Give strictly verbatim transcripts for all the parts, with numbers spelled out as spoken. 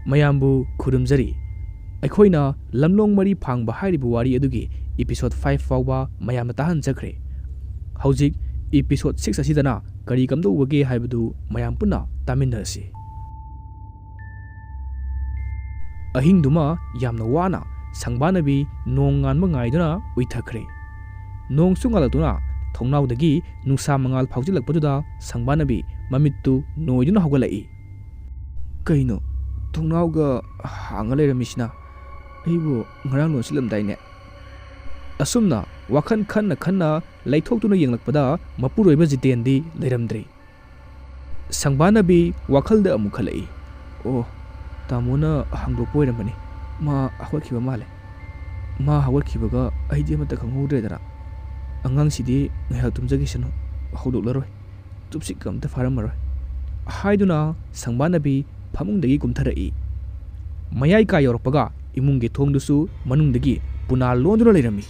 ꯃꯌꯥꯝꯕꯨ ꯈꯨꯔꯨꯝꯖꯔꯤ꯫ ꯑꯩꯈꯣꯏꯅ ꯂꯝꯂꯣꯡ ꯃꯔꯤ ꯐꯥꯡꯕ ꯍꯥꯏꯔꯤꯕ ꯋꯥꯔꯤ ꯑꯗꯨꯒꯤ episode five ꯐꯥꯎꯕ ꯃꯌꯥꯝꯅ ꯇꯥꯍꯟꯖꯈ꯭ꯔꯦ꯫ ꯍꯧꯖꯤꯛ episode six ꯑꯁꯤꯗꯅ ꯀꯔꯤ ꯀꯝꯗꯧꯕꯒꯦ ꯍꯥꯏꯕꯗꯨ ꯃꯌꯥꯝ ꯄꯨꯟꯅ ꯇꯥꯃꯤꯟꯅꯔꯁꯤ꯫ ꯑꯍꯤꯡꯗꯨꯃ ꯌꯥꯝꯅ ꯋꯥꯅ ꯁꯪꯕꯥꯅꯕꯤ ꯅꯣꯡ ꯉꯥꯟꯕ ꯉꯥꯏꯗꯨꯅ ꯎꯏꯊꯈ꯭ꯔꯦ꯫ ꯅꯣꯡꯁꯨ ꯉꯥꯜꯂꯛꯇꯨꯅ ꯊꯣꯡꯅꯥꯎꯗꯒꯤ ꯅꯨꯡꯁꯥ ꯃꯉꯥꯜ ꯐꯥꯎꯖꯤꯜꯂꯛꯄꯗꯨꯗ ꯁꯪꯕꯥꯅꯕꯤ ꯃꯃꯤꯠꯇꯨ ꯅꯣꯏꯗꯨꯅ ꯍꯧꯒꯠꯂꯛꯏ꯫ "ꯀꯩꯅꯣ, ꯊꯣꯡꯅꯥꯎꯒ ꯍꯥꯡꯉ ꯂꯩꯔꯝꯃꯤꯁꯤꯅ? ꯑꯩꯕꯨ ꯉꯔꯥꯡ ꯂꯣꯟꯁꯤꯜꯂꯝꯗꯥꯏꯅꯦ?" ꯑꯁꯨꯝꯅ ꯋꯥꯈꯜ ꯈꯟꯅ ꯈꯟꯅ ꯂꯩꯊꯣꯛꯇꯨꯅ ꯌꯦꯡꯂꯛꯄꯗ ꯃꯄꯨꯔꯣꯏꯕ ꯖꯤꯇꯦꯟꯗꯤ ꯂꯩꯔꯝꯗ꯭ꯔꯤ꯫ ꯁꯪꯕꯥꯅꯕꯤ ꯋꯥꯈꯜꯗ ꯑꯃꯨꯛ ꯈꯜꯂꯛꯏ꯫ "ꯑꯣ, ꯇꯥꯃꯣꯅ ꯍꯥꯡꯗꯣꯛꯄ ꯑꯣꯏꯔꯝꯃꯅꯤ꯫ ꯃꯥ ꯍꯧꯒꯠꯈꯤꯕ ꯃꯥꯜꯂꯦ꯫ ꯃꯥ ꯍꯧꯒꯠꯈꯤꯕꯒ ꯑꯩꯗꯤ ꯑꯃꯠꯇ ꯈꯪꯍꯧꯗ꯭ꯔꯦꯗꯅ꯫ ꯑꯉꯥꯡꯁꯤꯗꯤ ꯉꯥꯏꯍꯥꯛ ꯇꯨꯝꯖꯈꯤꯁꯅꯨ, ꯍꯧꯗꯣꯛꯂꯔꯣꯏ꯫ ꯇꯨꯝꯁꯤꯠꯀ ꯑꯝꯇ ꯐꯥꯔꯝꯃꯔꯣꯏ," ꯍꯥꯏꯗꯨꯅ ꯁꯪꯕꯥꯅꯕꯤ ꯐꯃꯨꯡꯗꯒꯤ ꯀꯨꯝꯊꯔꯛꯏ꯫ ꯃꯌꯥꯏ ꯀꯥ ꯌꯧꯔꯛꯄꯒ ꯏꯃꯨꯡꯒꯤ ꯊꯣꯡꯗꯨꯁꯨ ꯃꯅꯨꯡꯗꯒꯤ ꯄꯨꯅꯥ ꯂꯣꯟꯗꯨꯅ ꯂꯩꯔꯝꯃꯤ꯫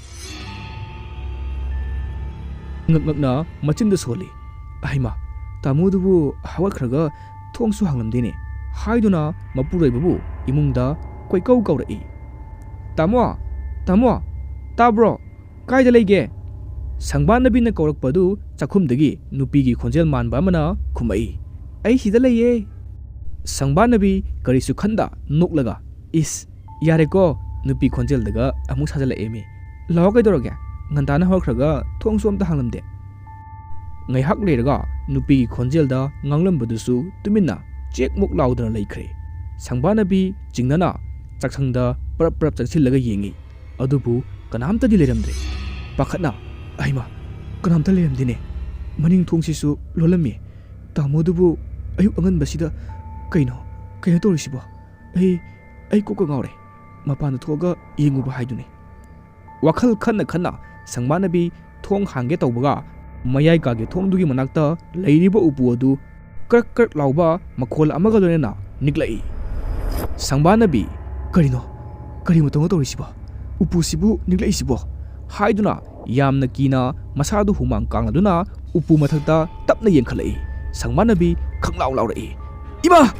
ꯉꯛ ꯉꯛꯅ ꯃꯆꯤꯟꯗ ꯁꯣꯜꯂꯤ꯫ "ꯑꯍꯩꯃꯥ, ꯇꯥꯃꯣꯗꯨꯕꯨ ꯍꯧꯒꯠꯈ꯭ꯔꯒ ꯊꯣꯡꯁꯨ ꯍꯥꯡꯂꯝꯗꯦꯅꯦ," ꯍꯥꯏꯗꯨꯅ ꯃꯄꯨꯔꯣꯏꯕꯕꯨ ꯏꯃꯨꯡꯗ ꯀꯣꯏꯀꯧ ꯀꯧꯔꯛꯏ꯫ "ꯇꯥꯃꯣ! ꯇꯥꯃꯣ! ꯇꯥꯕ꯭ꯔꯣ? ꯀꯥꯏꯗ ꯂꯩꯒꯦ?" ꯁꯪꯕꯥꯅꯕꯤꯅ ꯀꯧꯔꯛꯄꯗꯨ ꯆꯥꯛꯈꯨꯝꯗꯒꯤ ꯅꯨꯄꯤꯒꯤ ꯈꯣꯟꯖꯦꯜ ꯃꯥꯟꯕ ꯑꯃꯅ ꯈꯨꯝꯃꯛꯏ꯫ "ꯑꯩ ꯁꯤꯗ ꯂꯩꯌꯦ!" ꯁꯪꯕꯥꯅꯕꯤ ꯀꯔꯤꯁꯨ ꯈꯟꯗ ꯅꯣꯛꯂꯒ, "ꯏꯁ, ꯌꯥꯔꯦꯀꯣ, ꯅꯨꯄꯤ ꯈꯣꯟꯖꯦꯜꯗꯒ ꯑꯃꯨꯛ ꯁꯥꯖꯜꯂꯛꯑꯦꯃꯤ꯫ ꯂꯥꯛꯑꯣ, ꯀꯩꯗꯧꯔꯒꯦ? ꯉꯟꯇꯥꯅ ꯍꯧꯒꯠꯈ꯭ꯔꯒ ꯊꯣꯡꯁꯨ ꯑꯝꯇ ꯍꯥꯡꯂꯝꯗꯦ꯫" ꯉꯥꯏꯍꯥꯛ ꯂꯩꯔꯒ ꯅꯨꯄꯤꯒꯤ ꯈꯣꯟꯖꯦꯜꯗ ꯉꯥꯡꯂꯝꯕꯗꯨꯁꯨ ꯇꯨꯃꯤꯟꯅ ꯆꯦꯛꯃꯨꯛ ꯂꯥꯎꯗꯅ ꯂꯩꯈ꯭ꯔꯦ꯫ ꯁꯪꯕꯥꯅꯕꯤ ꯆꯤꯡꯅꯅ ꯆꯥꯛꯁꯪꯗ ꯄꯔꯞ ꯄꯔꯞ ꯆꯪꯁꯤꯜꯂꯒ ꯌꯦꯡꯉꯤ꯫ ꯑꯗꯨꯕꯨ ꯀꯅꯥꯝꯇꯗꯤ ꯂꯩꯔꯝꯗ꯭ꯔꯦ꯫ ꯄꯥꯈꯠꯅ, "ꯑꯩꯃ, ꯀꯅꯥꯝꯇ ꯂꯩꯔꯝꯗꯦꯅꯦ꯫ ꯃꯅꯤꯡ ꯊꯣꯡꯁꯤꯁꯨ ꯂꯣꯜꯂꯝꯃꯤ꯫ ꯇꯥꯃꯣꯗꯨꯕꯨ ꯑꯌꯨꯛ ꯑꯉꯟꯕꯁꯤꯗ ꯀꯩꯅꯣ, ꯀꯩꯅꯣ ꯇꯧꯔꯤꯁꯤꯕꯣ? ꯑꯩ, ꯑꯩ ꯀꯣꯛꯀ ꯉꯥꯎꯔꯦ꯫ ꯃꯄꯥꯟꯗ ꯊꯣꯛꯑꯒ ꯌꯦꯡꯉꯨꯕ ꯍꯥꯏꯗꯨꯅꯤ꯫" ꯋꯥꯈꯜ ꯈꯟꯅ ꯈꯟꯅ ꯁꯪꯕꯥꯅꯕꯤ ꯊꯣꯡ ꯍꯥꯡꯒꯦ ꯇꯧꯕꯒ, ꯃꯌꯥꯏ ꯀꯥꯒꯤ ꯊꯣꯡꯗꯨꯒꯤ ꯃꯅꯥꯛꯇ ꯂꯩꯔꯤꯕ ꯎꯄꯨ ꯑꯗꯨ ꯀ꯭ꯔꯛ ꯀ꯭ꯔꯛ ꯂꯥꯎꯕ ꯃꯈꯣꯜ ꯑꯃꯒ ꯂꯣꯏꯅꯅ ꯅꯤꯛꯂꯛꯏ꯫ ꯁꯪꯕꯥꯅꯕꯤ, "ꯀꯔꯤꯅꯣ? ꯀꯔꯤ ꯃꯇꯧꯅꯣ ꯇꯧꯔꯤꯁꯤꯕꯣ? ꯎꯄꯨꯁꯤꯕꯨ ꯅꯤꯛꯂꯛꯏꯁꯤꯕꯣ?" ꯍꯥꯏꯗꯨꯅ ꯌꯥꯝꯅ ꯀꯤꯅ ꯃꯁꯥꯗꯨ ꯍꯨꯃꯥꯡ ꯀꯥꯡꯂꯗꯨꯅ ꯎꯄꯨ ꯃꯊꯛꯇ ꯇꯞꯅ ꯌꯦꯡꯈꯠꯂꯛꯏ꯫ ꯁꯪꯕꯥꯅꯕꯤ ꯈꯪꯂꯥꯎ ꯂꯥꯎꯔꯛꯏ꯫ "ꯏꯃꯥ!"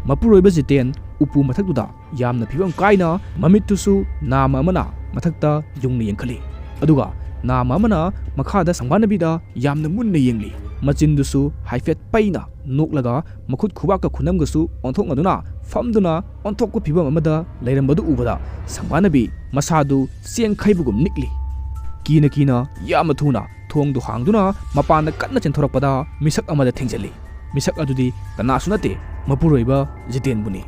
ꯃꯄꯨꯔꯣꯏꯕ ꯖꯤꯇꯦꯟ ꯎꯄꯨ ꯃꯊꯛꯇꯨꯗ ꯌꯥꯝꯅ ꯐꯤꯕꯝ ꯀꯥꯏꯅ, ꯃꯃꯤꯠꯇꯨꯁꯨ ꯅꯥꯝꯃ ꯑꯃꯅ ꯃꯊꯛꯇ ꯌꯨꯡꯅ ꯌꯦꯡꯈꯠꯂꯤ, ꯑꯗꯨꯒ ꯅꯥꯝꯃ ꯑꯃꯅ ꯃꯈꯥꯗ ꯁꯪꯕꯥꯅꯕꯤꯗ ꯌꯥꯝꯅ ꯃꯨꯟꯅ ꯌꯦꯡꯂꯤ꯫ ꯃꯆꯤꯟꯗꯨꯁꯨ ꯍꯥꯏꯐꯦꯠ ꯄꯩꯅ ꯅꯣꯛꯂꯒ ꯃꯈꯨꯠ ꯈꯨꯕꯥꯛꯀ ꯈꯨꯅꯝꯒꯁꯨ ꯑꯣꯟꯊꯣꯛꯅꯗꯨꯅ ꯐꯝꯗꯨꯅ ꯑꯣꯟꯊꯣꯛꯄ ꯐꯤꯕꯝ ꯑꯃꯗ ꯂꯩꯔꯝꯕꯗꯨ ꯎꯕꯗ ꯁꯪꯕꯥꯅꯕꯤ ꯃꯁꯥꯗꯨ ꯆꯦꯡꯈꯩꯕꯒꯨꯝ ꯅꯤꯛꯂꯤ꯫ ꯀꯤꯅ ꯀꯤꯅ ꯌꯥꯝꯅ ꯊꯨꯅ ꯊꯣꯡꯗꯨ ꯍꯥꯡꯗꯨꯅ ꯃꯄꯥꯟꯗ ꯀꯟꯅ ꯆꯦꯟꯊꯣꯔꯛꯄꯗ ꯃꯤꯁꯛ ꯑꯃꯗ ꯊꯦꯡꯖꯤꯜꯂꯤ꯫ ꯃꯤꯁꯛ ꯑꯗꯨꯗꯤ ꯀꯅꯥꯁꯨ ꯅꯠꯇꯦ, ꯃꯄꯨꯔꯣꯏꯕ ꯖꯤꯇꯦꯟꯕꯨꯅꯤ꯫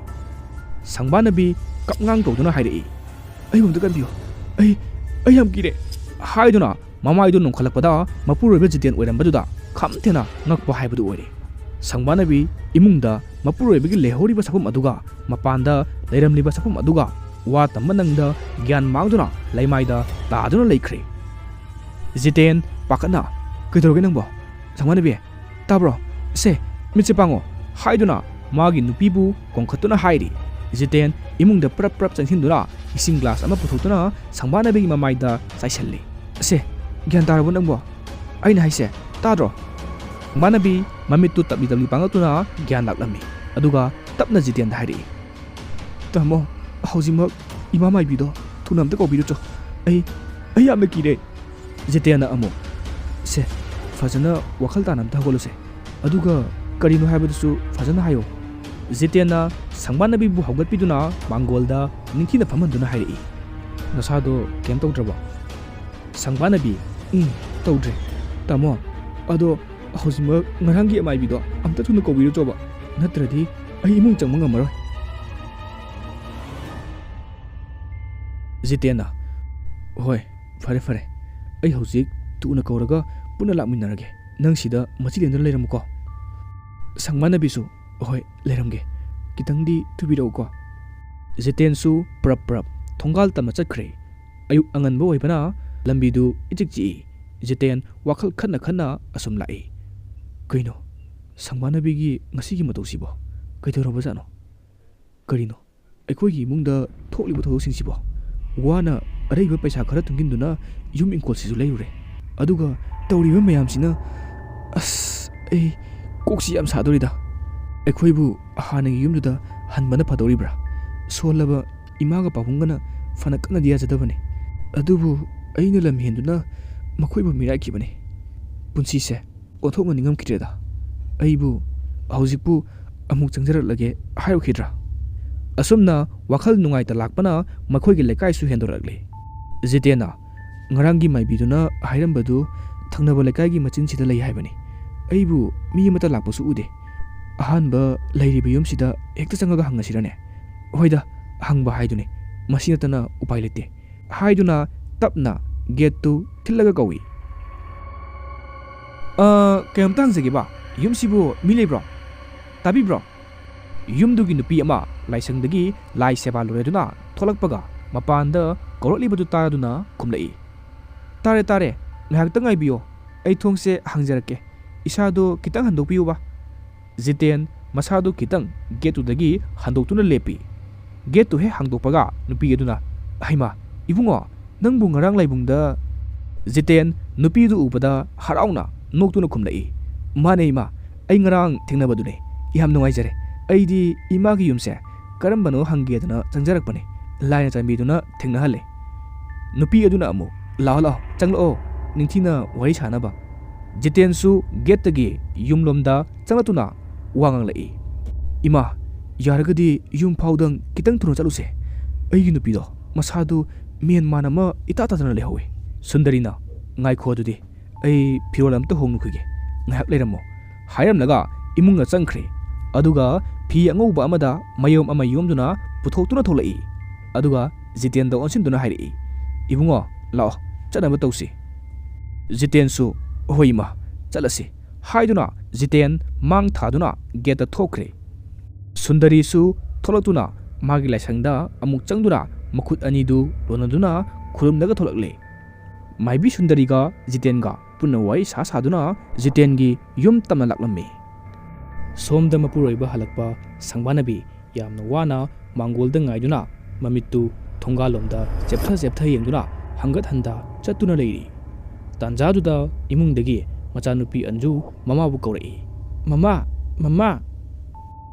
ꯁꯪꯕꯥꯅꯕꯤ ꯀꯞꯉꯥꯡ ꯇꯧꯗꯨꯅ ꯍꯥꯏꯔꯛꯏ, "ꯑꯩꯕꯨ ꯑꯝꯇ ꯀꯟꯕꯤꯌꯨ, ꯑꯩ, ꯑꯩ ꯌꯥꯝ ꯀꯤꯔꯦ" ꯍꯥꯏꯗꯨꯅ ꯃꯃꯥꯏꯗꯨ ꯅꯣꯡꯈꯠꯂꯛꯄꯗ ꯃꯄꯨꯔꯣꯏꯕ ꯖꯤꯇꯦꯟ ꯑꯣꯏꯔꯝꯕꯗꯨꯗ ꯈꯝ ꯊꯦꯡꯅ ꯉꯛꯄ ꯍꯥꯏꯕꯗꯨ ꯑꯣꯏꯔꯦ꯫ ꯁꯪꯕꯥꯅꯕꯤ ꯏꯃꯨꯡꯗ ꯃꯄꯨꯔꯣꯏꯕꯒꯤ ꯂꯩꯍꯧꯔꯤꯕ ꯁꯛꯐꯝ ꯑꯗꯨꯒ ꯃꯄꯥꯟꯗ ꯂꯩꯔꯝꯂꯤꯕ ꯁꯛꯐꯝ ꯑꯗꯨꯒ ꯋꯥ ꯇꯝꯕ ꯅꯪꯗ ꯒ꯭ꯌꯥꯟ ꯃꯥꯡꯗꯨꯅ ꯂꯩꯃꯥꯏꯗ ꯇꯥꯗꯨꯅ ꯂꯩꯈ꯭ꯔꯦ꯫ ꯖꯤꯇꯦꯟ ꯄꯥꯈꯠꯅ, "ꯀꯩꯗꯧꯔꯒꯦ ꯅꯪꯕꯣ? ꯁꯪꯕꯥꯅꯕꯤ, ꯇꯥꯕ꯭ꯔꯣ? ꯁꯦ, ꯃꯤꯠꯁꯦ ꯄꯥꯡꯉꯣ" ꯍꯥꯏꯗꯨꯅ ꯃꯥꯒꯤ ꯅꯨꯄꯤꯕꯨ ꯀꯣꯡꯈꯠꯇꯨꯅ ꯍꯥꯏꯔꯤ꯫ ꯖꯤꯇꯦꯟ ꯏꯃꯨꯡꯗ ꯄ꯭ꯔꯞ ꯄ꯭ꯔꯞ ꯆꯪꯁꯤꯟꯗꯨꯅ ꯏꯁꯤꯡ ꯒ꯭ꯂꯥꯁ ꯑꯃ ꯄꯨꯊꯣꯛꯇꯨꯅ ꯁꯪꯕꯥꯅꯕꯤꯒꯤ ꯃꯃꯥꯏꯗ ꯆꯥꯏꯁꯤꯜꯂꯤ꯫ "ꯁꯦ, ꯒ꯭ꯌꯥꯟ ꯇꯥꯔꯕꯣ ꯅꯪꯕꯣ? ꯑꯩꯅ ꯍꯥꯏꯁꯦ ꯇꯥꯗ꯭ꯔꯣ?" ꯁꯪꯕꯥꯅꯕꯤ ꯃꯃꯤꯠꯇꯨ ꯇꯞꯂꯤ ꯇꯞꯂꯤ ꯄꯥꯡꯂꯛꯇꯨꯅ ꯒ꯭ꯌꯥꯟ ꯂꯥꯛꯂꯝꯃꯤ꯫ ꯑꯗꯨꯒ ꯇꯞꯅ ꯖꯤꯇꯦꯟꯗ ꯍꯥꯏꯔꯛꯏ, "ꯇꯥꯃꯣ, ꯍꯧꯖꯤꯛꯃꯛ ꯏꯃꯥ ꯃꯥꯏꯕꯤꯗꯣ ꯊꯨꯅ ꯑꯝꯇ ꯀꯧꯕꯤꯔꯨꯆꯣ꯫ ꯑꯩ, ꯑꯩ ꯌꯥꯝꯅ ꯀꯤꯔꯦ꯫" ꯖꯤꯇꯦꯟꯅ ꯑꯃꯨꯛ, "ꯁꯦ, ꯐꯖꯅ ꯋꯥꯈꯜ ꯇꯥꯅ ꯑꯝꯇ ꯍꯧꯒꯠꯂꯨꯁꯦ꯫ ꯑꯗꯨꯒ ꯀꯔꯤꯅꯣ ꯍꯥꯏꯕꯗꯨꯁꯨ ꯐꯖꯅ ꯍꯥꯏꯌꯣ꯫" ꯖꯤꯇꯦꯟꯅ ꯁꯪꯕꯥꯅꯕꯤꯕꯨ ꯍꯧꯒꯠꯄꯤꯗꯨꯅ ꯃꯥꯡꯒꯣꯜꯗ ꯅꯤꯡꯊꯤꯅ ꯐꯝꯍꯟꯗꯨꯅ ꯍꯥꯏꯔꯛꯏ, "ꯅꯁꯥꯗꯣ ꯀꯩꯝ ꯇꯧꯗ꯭ꯔꯕꯣ?" ꯁꯪꯕꯥꯅꯕꯤ, "ꯎꯝ, ꯇꯧꯗ꯭ꯔꯦ꯫ ꯇꯥꯃꯣ, ꯑꯗꯣ ꯍꯧꯖꯤꯛꯃꯛ ꯉꯔꯥꯡꯒꯤ ꯑꯃꯥꯏꯕꯤꯗꯣ ꯑꯝꯇ ꯊꯨꯅ ꯀꯧꯕꯤꯔꯨꯆꯣꯕ, ꯅꯠꯇ꯭ꯔꯗꯤ ꯑꯩ ꯏꯃꯨꯡ ꯆꯪꯕ ꯉꯝꯃꯔꯣꯏ꯫" ꯖꯤꯇꯦꯟꯅ, "ꯍꯣꯏ, ꯐꯔꯦ ꯐꯔꯦ, ꯑꯩ ꯍꯧꯖꯤꯛ ꯊꯨꯅ ꯀꯧꯔꯒ ꯄꯨꯟꯅ ꯂꯥꯛꯃꯤꯟꯅꯔꯒꯦ꯫ ꯅꯪ ꯁꯤꯗ ꯃꯆꯤ ꯂꯦꯟꯗꯨꯅ ꯂꯩꯔꯝꯃꯨꯀꯣ꯫" ꯁꯪꯕꯥꯅꯕꯤꯁꯨ, "ꯍꯣꯏ, ꯂꯩꯔꯝꯒꯦ꯫" "ꯈꯤꯇꯪꯗꯤ ꯊꯨꯕꯤꯔꯛꯎꯀꯣ꯫" ꯖꯤꯇꯦꯟꯁꯨ ꯄ꯭ꯔꯞ ꯄ꯭ꯔꯞ ꯊꯣꯡꯒꯥꯜ ꯇꯝꯅ ꯆꯠꯈ꯭ꯔꯦ꯫ ꯑꯌꯨꯛ ꯑꯉꯟꯕ ꯑꯣꯏꯕꯅ ꯂꯝꯕꯤꯗꯨ ꯏꯆꯤꯛ ꯆꯤꯛꯏ꯫ ꯖꯤꯇꯦꯟ ꯋꯥꯈꯜ ꯈꯟꯅ ꯈꯟꯅ ꯑꯁꯨꯝ ꯂꯥꯛꯏ꯫ "ꯀꯩꯅꯣ, ꯁꯪꯕꯥꯅꯕꯤꯒꯤ ꯉꯁꯤꯒꯤ ꯃꯇꯧꯁꯤꯕꯣ? ꯀꯩꯗꯧꯔꯕꯖꯥꯠꯅꯣ? ꯀꯔꯤꯅꯣ ꯑꯩꯈꯣꯏꯒꯤ ꯏꯃꯨꯡꯗ ꯊꯣꯛꯂꯤꯕ ꯊꯧꯗꯣꯛꯁꯤꯡꯁꯤꯕꯣ? ꯋꯥꯅ ꯑꯔꯩꯕ ꯄꯩꯁꯥ ꯈꯔ ꯇꯨꯡꯁꯤꯟꯗꯨꯅ ꯌꯨꯝ ꯏꯪꯈꯣꯜꯁꯤꯁꯨ ꯂꯩꯔꯨꯔꯦ꯫ ꯑꯗꯨꯒ ꯇꯧꯔꯤꯕ ꯃꯌꯥꯝꯁꯤꯅ, ꯑꯁ, ꯑꯩ ꯀꯣꯛꯁꯤ ꯌꯥꯝ ꯁꯥꯗꯣꯔꯤꯗ꯫" ꯑꯩꯈꯣꯏꯕꯨ ꯍꯥꯟꯅꯒꯤ ꯌꯨꯝꯗꯨꯗ ꯍꯟꯕꯅ ꯐꯗꯧꯔꯤꯕ꯭ꯔꯥ? ꯁꯣꯜꯂꯕ ꯏꯃꯥꯒ ꯄꯥꯕꯨꯡꯒꯅ ꯐꯅ ꯀꯟꯅꯗꯤ ꯌꯥꯖꯗꯕꯅꯤ, ꯑꯗꯨꯕꯨ ꯑꯩꯅ ꯂꯝ ꯍꯦꯟꯗꯨꯅ ꯃꯈꯣꯏꯕꯨ ꯃꯤꯔꯥꯏꯈꯤꯕꯅꯤ꯫ ꯄꯨꯟꯁꯤꯁꯦ ꯑꯣꯟꯊꯣꯛꯅ ꯅꯤꯡꯉꯝꯈꯤꯗ꯭ꯔꯦꯗ꯫ ꯑꯩꯕꯨ ꯍꯧꯖꯤꯛꯄꯨ ꯑꯃꯨꯛ ꯆꯪꯖꯔꯛꯂꯒꯦ ꯍꯥꯏꯔꯨꯈꯤꯗ꯭ꯔꯥ? ꯑꯁꯨꯝꯅ ꯋꯥꯈꯜ ꯅꯨꯡꯉꯥꯏꯇ ꯂꯥꯛꯄꯅ ꯃꯈꯣꯏꯒꯤ ꯂꯩꯀꯥꯏꯁꯨ ꯍꯦꯟꯗꯣꯔꯛꯂꯦ꯫ ꯖꯤꯇꯦꯟꯅ ꯉꯔꯥꯡꯒꯤ ꯃꯥꯏꯕꯤꯗꯨꯅ ꯍꯥꯏꯔꯝꯕꯗꯨ ꯊꯪꯅꯕ ꯂꯩꯀꯥꯏꯒꯤ ꯃꯆꯤꯟꯁꯤꯗ ꯂꯩ ꯍꯥꯏꯕꯅꯤ꯫ ꯑꯩꯕꯨ ꯃꯤ ꯑꯃꯠꯇ ꯂꯥꯛꯄꯁꯨ ꯎꯗꯦ꯫ ꯑꯍꯥꯟꯕ ꯂꯩꯔꯤꯕ ꯌꯨꯝꯁꯤꯗ ꯍꯦꯛꯇ ꯆꯪꯉꯒ ꯍꯪꯉꯁꯤꯔꯅꯦ? ꯍꯣꯏꯗ, ꯍꯪꯕ ꯍꯥꯏꯗꯨꯅꯤ, ꯃꯁꯤ ꯅꯠꯇꯅ ꯎꯄꯥꯏ ꯂꯩꯇꯦ꯫ ꯍꯥꯏꯗꯨꯅ ꯇꯞꯅ ꯒꯦꯠꯇꯨ ꯊꯤꯜꯂꯒ ꯀꯧꯏ꯫ "ꯑ, ꯀꯩꯅꯣꯝꯇ ꯍꯪꯖꯒꯦꯕ, ꯌꯨꯝꯁꯤꯕꯨ ꯃꯤ ꯂꯩꯕ꯭ꯔꯣ? ꯇꯥꯕꯤꯕ꯭ꯔꯣ?" ꯌꯨꯝꯗꯨꯒꯤ ꯅꯨꯄꯤ ꯑꯃ ꯂꯥꯏꯁꯪꯗꯒꯤ ꯂꯥꯏ ꯁꯦꯕꯥ ꯂꯣꯏꯔꯗꯨꯅ ꯊꯣꯛꯂꯛꯄꯒ ꯃꯄꯥꯟꯗ ꯀꯧꯔꯛꯂꯤꯕꯗꯨ ꯇꯥꯗꯨꯅ ꯈꯨꯝꯂꯛꯏ꯫ "ꯇꯥꯔꯦ, ꯇꯥꯔꯦ, ꯉꯥꯏꯍꯥꯛꯇ ꯉꯥꯏꯕꯤꯌꯣ, ꯑꯩ ꯊꯣꯡꯁꯦ ꯍꯥꯡꯖꯔꯛꯀꯦ, ꯏꯁꯥꯗꯣ ꯈꯤꯇꯪ ꯍꯟꯗꯣꯛꯄꯤꯌꯨꯕ꯫" ꯖꯤꯇꯦꯟ ꯃꯁꯥꯗꯨ ꯈꯤꯇꯪ ꯒꯦꯠꯇꯨꯗꯒꯤ ꯍꯟꯗꯣꯛꯇꯨꯅ ꯂꯦꯞꯄꯤ꯫ ꯒꯦꯠꯇꯨ ꯍꯦꯛ ꯍꯥꯡꯗꯣꯛꯄꯒ ꯅꯨꯄꯤ ꯑꯗꯨꯅ, "ꯍꯩꯃꯥ, ꯏꯕꯨꯡꯉꯣ, ꯅꯪꯕꯨ ꯉꯔꯥꯡ ꯂꯥꯏꯕꯨꯡꯗ?" ꯖꯤꯇꯦꯟ ꯅꯨꯄꯤꯗꯨ ꯎꯕꯗ ꯍꯔꯥꯎꯅ ꯅꯣꯛꯇꯨꯅ ꯈꯨꯝꯂꯛꯏ, "ꯃꯥꯅꯦ ꯏꯃꯥ, ꯑꯩ ꯉꯔꯥꯡ ꯊꯦꯡꯅꯕꯗꯨꯅꯦ꯫ ꯌꯥꯝ ꯅꯨꯡꯉꯥꯏꯖꯔꯦ꯫ ꯑꯩꯗꯤ ꯏꯃꯥꯒꯤ ꯌꯨꯝꯁꯦ ꯀꯔꯝꯕꯅꯣ ꯍꯪꯒꯦꯗꯅ ꯆꯪꯖꯔꯛꯄꯅꯦ꯫ ꯂꯥꯏꯅ ꯆꯥꯟꯕꯤꯗꯨꯅ ꯊꯦꯡꯅꯍꯜꯂꯦ꯫" ꯅꯨꯄꯤ ꯑꯗꯨꯅ ꯑꯃꯨꯛ, "ꯂꯥꯛꯑꯣ, ꯂꯥꯛꯑꯣ, ꯆꯪꯂꯛꯑꯣ, ꯅꯤꯡꯊꯤꯅ ꯋꯥꯔꯤ ꯁꯥꯅꯕ꯫" ꯖꯤꯇꯦꯟꯁꯨ ꯒꯦꯠꯇꯒꯤ ꯌꯨꯝꯂꯣꯝꯗ ꯆꯪꯂꯛꯇꯨꯅ ꯋꯥ ꯉꯥꯡꯂꯛꯏ, "ꯏꯃꯥ, ꯌꯥꯔꯒꯗꯤ ꯌꯨꯝ ꯐꯥꯎꯗꯪ ꯈꯤꯇꯪ ꯊꯨꯅ ꯆꯠꯂꯨꯁꯦ꯫ ꯑꯩꯒꯤ ꯅꯨꯄꯤꯗꯣ ꯃꯁꯥꯗꯨ ꯃꯦꯟ ꯃꯥꯟ ꯑꯃ ꯏꯇꯥ ꯇꯥꯗꯅ ꯂꯩꯍꯧꯋꯤ꯫" ꯁꯨꯟꯗꯔꯤꯅ, "ꯉꯥꯏꯈꯣ ꯑꯗꯨꯗꯤ, ꯑꯩ ꯐꯤꯔꯣꯜ ꯑꯝꯇ ꯍꯣꯡꯉꯨꯈꯤꯒꯦ, ꯉꯥꯏꯍꯥꯛ ꯂꯩꯔꯝꯃꯣ" ꯍꯥꯏꯔꯝꯂꯒ ꯏꯃꯨꯡꯗ ꯆꯪꯈ꯭ꯔꯦ꯫ ꯑꯗꯨꯒ ꯐꯤ ꯑꯉꯧꯕ ꯑꯃꯗ ꯃꯌꯣꯝ ꯑꯃ ꯌꯣꯝꯗꯨꯅ ꯄꯨꯊꯣꯛꯇꯨꯅ ꯊꯣꯛꯂꯛꯏ꯫ ꯑꯗꯨꯒ ꯖꯤꯇꯦꯟꯗ ꯑꯣꯟꯁꯤꯟꯗꯨꯅ ꯍꯥꯏꯔꯛꯏ, "ꯏꯕꯨꯡꯉꯣ, ꯂꯥꯛꯑꯣ, ꯆꯠꯅꯕ ꯇꯧꯁꯤ꯫" ꯖꯤꯇꯦꯟꯁꯨ, "ꯍꯣꯏ ꯏꯃꯥ, ꯆꯠꯂꯁꯤ" ꯍꯥꯏꯗꯨꯅ ꯖꯤꯇꯦꯟ ꯃꯥꯡ ꯊꯥꯗꯨꯅ ꯒꯦꯠꯇ ꯊꯣꯛꯈ꯭ꯔꯦ꯫ ꯁꯨꯟꯗꯔꯤꯁꯨ ꯊꯣꯛꯂꯛꯇꯨꯅ ꯃꯥꯒꯤ ꯂꯥꯏꯁꯪꯗ ꯑꯃꯨꯛ ꯆꯪꯗꯨꯅ ꯃꯈꯨꯠ ꯑꯅꯤꯗꯨ ꯂꯣꯟꯅꯗꯨꯅ ꯈꯨꯔꯨꯝꯂꯒ ꯊꯣꯛꯂꯛꯂꯦ꯫ ꯃꯥꯏꯕꯤ ꯁꯨꯟꯗꯔꯤꯒ ꯖꯤꯇꯦꯟꯒ ꯄꯨꯟꯅ ꯋꯥꯔꯤ ꯁꯥ ꯁꯥꯗꯨꯅ ꯖꯤꯇꯦꯟꯒꯤ ꯌꯨꯝ ꯇꯝꯅ ꯂꯥꯛꯂꯝꯃꯤ꯫ ꯁꯣꯝꯗ ꯃꯄꯨꯔꯣꯏꯕ ꯍꯜꯂꯛꯄ ꯁꯪꯕꯥꯅꯕꯤ ꯌꯥꯝꯅ ꯋꯥꯅ ꯃꯥꯡꯒꯣꯜꯗ ꯉꯥꯏꯗꯨꯅ ꯃꯃꯤꯠꯇꯨ ꯊꯣꯡꯒꯥꯜꯂꯣꯝꯗ ꯆꯦꯞꯊ ꯆꯦꯞꯊ ꯌꯦꯡꯗꯨꯅ ꯍꯪꯒꯠ ꯍꯟꯗ ꯆꯠꯇꯨꯅ ꯂꯩꯔꯤ꯫ ꯇꯥꯟꯖꯥꯗꯨꯗ ꯏꯃꯨꯡꯗꯒꯤ ꯃꯆꯥꯅꯨꯄꯤ ꯑꯟꯖꯨ ꯃꯃꯥꯕꯨ ꯀꯧꯔꯛꯏ꯫ "ꯃꯃꯥ, ꯃꯃꯥ!"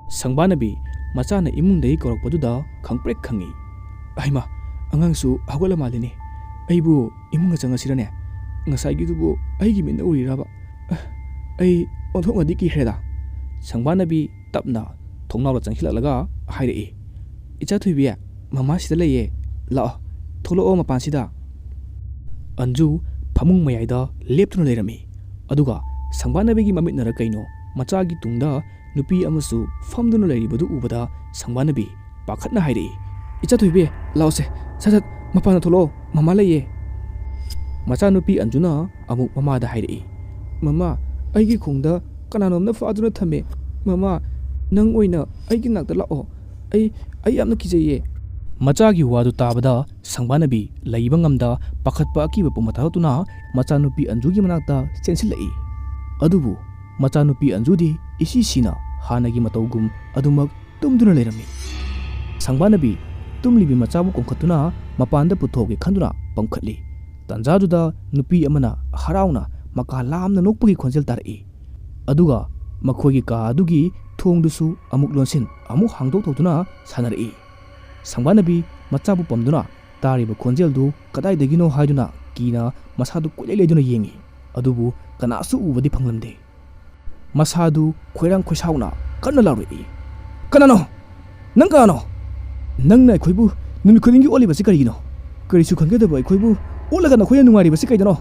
ꯁꯪꯕꯥꯅꯕꯤ ꯃꯆꯥꯅ ꯏꯃꯨꯡꯗꯒꯤ ꯀꯧꯔꯛꯄꯗꯨꯗ ꯈꯪꯄ꯭ꯔꯦꯛ ꯈꯪꯉꯤ꯫ "ꯑꯩꯃ, ꯑꯉꯥꯡꯁꯨ ꯍꯧꯒꯠꯂ ꯃꯥꯜꯂꯤꯅꯦ꯫ ꯑꯩꯕꯨ ꯏꯃꯨꯡꯗ ꯆꯪꯉꯁꯤꯔꯅꯦ? ꯉꯁꯥꯏꯒꯤꯗꯨꯕꯨ ꯑꯩꯒꯤ ꯃꯤꯠꯅ ꯎꯔꯤꯔꯕ? ꯑ, ꯑꯩ ꯑꯣꯟꯊꯣꯛꯅꯗꯤ ꯀꯤꯈ꯭ꯔꯦꯗ"꯫ ꯁꯪꯕꯥꯅꯕꯤ ꯇꯞꯅ ꯊꯣꯡꯅꯥꯎꯗ ꯆꯪꯁꯤꯜꯂꯛꯂꯒ ꯍꯥꯏꯔꯛꯏ, "ꯏꯆꯥ ꯊꯣꯏꯕꯤ, ꯃꯃꯥ ꯁꯤꯗ ꯂꯩꯌꯦ꯫ ꯂꯥꯛꯑꯣ, ꯊꯣꯛꯂꯛꯑꯣ ꯃꯄꯥꯟꯁꯤꯗ"꯫ ꯑꯟꯖꯨ ꯐꯃꯨꯡ ꯃꯌꯥꯏꯗ ꯂꯦꯞꯇꯨꯅ ꯂꯩꯔꯝꯃꯤ꯫ ꯑꯗꯨꯒ ꯁꯪꯕꯥꯅꯕꯤꯒꯤ ꯃꯃꯤꯠꯅꯔ ꯀꯩꯅꯣ, ꯃꯆꯥꯒꯤ ꯇꯨꯡꯗ ꯅꯨꯄꯤ ꯑꯃꯁꯨ ꯐꯝꯗꯨꯅ ꯂꯩꯔꯤꯕꯗꯨ ꯎꯕꯗ ꯁꯪꯕꯥꯅꯕꯤ ꯄꯥꯈꯠꯅ ꯍꯥꯏꯔꯛꯏ, "ꯏꯆꯥ ꯊꯣꯏꯕꯤ, ꯂꯥꯛꯑꯣꯁꯦ, ꯁꯠ ꯁꯠ ꯃꯄꯥꯟꯗ ꯊꯣꯛꯂꯛꯑꯣ, ꯃꯃꯥ ꯂꯩꯌꯦ"꯫ ꯃꯆꯥꯅꯨꯄꯤ ꯑꯟꯖꯨꯅ ꯑꯃꯨꯛ ꯃꯃꯥꯗ ꯍꯥꯏꯔꯛꯏ, "ꯃꯃꯥ, ꯑꯩꯒꯤ ꯈꯣꯡꯗ ꯀꯅꯥꯅꯣꯝꯅ ꯐꯥꯗꯨꯅ ꯊꯝꯃꯦ꯫ ꯃꯃꯥ, ꯅꯪ ꯑꯣꯏꯅ ꯑꯩꯒꯤ ꯅꯥꯛꯇ ꯂꯥꯛꯑꯣ꯫ ꯑꯩ, ꯑꯩ ꯌꯥꯝꯅ ꯀꯤꯖꯩꯌꯦ"꯫ ꯃꯆꯥꯒꯤ ꯋꯥꯗꯨ ꯇꯥꯕꯗ ꯁꯪꯕꯥꯅꯕꯤ ꯂꯩꯕ ꯉꯝꯗ ꯄꯥꯈꯠꯄ ꯑꯀꯤꯕ ꯄꯨꯝꯕ ꯊꯥꯗꯣꯛꯇꯨꯅ ꯃꯆꯥꯅꯨꯄꯤ ꯑꯟꯖꯨꯒꯤ ꯃꯅꯥꯛꯇ ꯆꯦꯟꯁꯤꯜꯂꯛꯏ꯫ ꯑꯗꯨꯕꯨ ꯃꯆꯥꯅꯨꯄꯤ ꯑꯟꯖꯨꯗꯤ ꯏꯁꯤ ꯁꯤꯅ ꯍꯥꯟꯅꯒꯤ ꯃꯇꯧꯒꯨꯝ ꯑꯗꯨꯃꯛ ꯇꯨꯝꯗꯨꯅ ꯂꯩꯔꯝꯃꯤ꯫ ꯁꯪꯕꯥꯅꯕꯤ ꯇꯨꯝꯂꯤꯕꯤ ꯃꯆꯥꯕꯨ ꯀꯣꯟꯈꯠꯇꯨꯅ ꯃꯄꯥꯟꯗ ꯄꯨꯊꯣꯛꯀꯦ ꯈꯟꯗꯨꯅ ꯄꯪꯈꯠꯂꯤ꯫ ꯇꯟꯖꯥꯗꯨꯗ ꯅꯨꯄꯤ ꯑꯃꯅ ꯍꯔꯥꯎꯅ ꯃꯀꯥ ꯂꯥꯝꯅ ꯅꯣꯛꯄꯒꯤ ꯈꯣꯟꯖꯦꯜ ꯇꯥꯔꯛꯏ꯫ ꯑꯗꯨꯒ ꯃꯈꯣꯏꯒꯤ ꯀꯥ ꯑꯗꯨꯒꯤ ꯊꯣꯡꯗꯨꯁꯨ ꯑꯃꯨꯛ ꯂꯣꯟꯁꯤꯟ ꯑꯃꯨꯛ ꯍꯥꯡꯗꯣꯛ ꯇꯧꯗꯨꯅ ꯁꯥꯟꯅꯔꯛꯏ꯫ ꯁꯪꯕꯥꯅꯕꯤ ꯃꯆꯥꯕꯨ ꯄꯝꯗꯨꯅ ꯇꯥꯔꯤꯕ ꯈꯣꯟꯖꯦꯜꯗꯨ ꯀꯗꯥꯏꯗꯒꯤꯅꯣ ꯍꯥꯏꯗꯨꯅ ꯀꯤꯅ ꯃꯁꯥꯗꯨ ꯀꯣꯏꯂꯩ ꯂꯩꯗꯨꯅ ꯌꯦꯡꯉꯤ꯫ ꯑꯗꯨꯕꯨ ꯀꯅꯥꯁꯨ ꯎꯕꯗꯤ ꯐꯪꯂꯝꯗꯦ꯫ ꯃꯁꯥꯗꯨ ꯈꯣꯏꯔꯥꯡ ꯈꯣꯏꯁꯥꯎꯅ ꯀꯟꯅ ꯂꯥꯎꯔꯛꯏ, "ꯀꯅꯥꯅꯣ? ꯅꯪ ꯀꯅꯥꯅꯣ? ꯅꯪꯅ ꯑꯩꯈꯣꯏꯕꯨ ꯅꯨꯃꯤꯠ ꯈꯨꯗꯤꯡꯒꯤ ꯑꯣꯠꯂꯤꯕꯁꯤ ꯀꯔꯤꯒꯤꯅꯣ? ꯀꯔꯤꯁꯨ ꯈꯪꯖꯗꯕ ꯑꯩꯈꯣꯏꯕꯨ ꯑꯣꯠꯂꯒ ꯅꯈꯣꯏꯅ ꯅꯨꯡꯉꯥꯏꯔꯤꯕꯁꯤ ꯀꯩꯗꯅꯣ?"